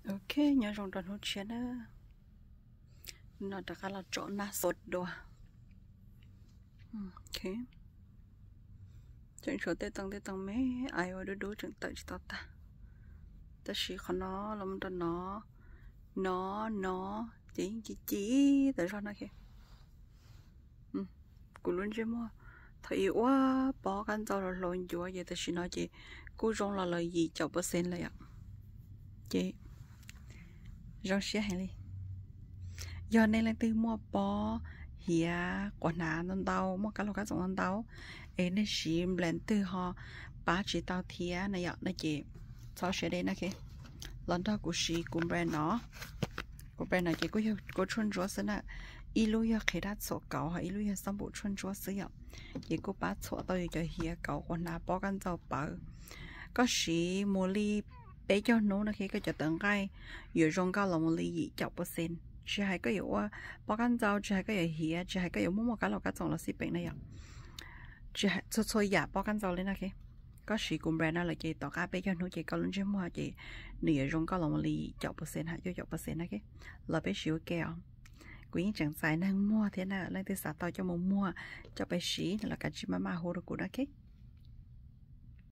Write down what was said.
Ok, nyob zoo rau hnub tshiab na. No rov qab los tsom naj xov dua. Tseem tshuav tej tee tej tee me, ai ua dub dub tseem tawm tsis tau tag. Tab sis qhov no los mus rau no, no, no, ces yeej ci ci tawm zog no. Kuv lub ntsej muag thaum ub ua pob kab ntxau hlau hlau ncuav ces tam sim no ces kuj zoo los lawm yim caum percent lawm yom. Ces zoo siab heev li. Yog nej leej twg muaj pob hiav quas hnav ntau ntau, muaj kab laug kab txoom ntau ntau, es nej siv brand twg ho pab tsis tau thiab na yom, no ces txhob siab deb na. Los nrog kuv siv kuv brand no. Kuv brand no ces kuj yog kua tshuaj ntsuab xwb na. Ib lub yog qhiav dab txhuam kauv, ho ib lub yog xab npum tshuaj ntsuab xwb yom. Ces kuj pab txhuam tau yus cov hiav kauv quas hnav pob kab ntxau pawv. Koj siv mus li peb caug hnub no ces koj cov tawv nqaij yuav zoo nkauj los mus li yim caum percent. Tsis hais koj yuav ua pob kab ntxau, tsis hais koj yuav hiav, tsis hais koj yuav muaj muaj kab laug kab txoom los xij peem na yom. Txhua txhua yam pob kab ntxau li na. Koj siv kuv brand no lawm ces tom qab peb caug hnub ces koj lub ntsej muag ces nws yuav zoo nkauj los mus li yim caum percent hab cuaj caum percent na. Los peb siv ua ke os. Kuv yeej tseem txais neeg muag thiab na, leej twg xav tau coj mus muag, coj pais siv los kav tsij maj maj hu rau kuv na.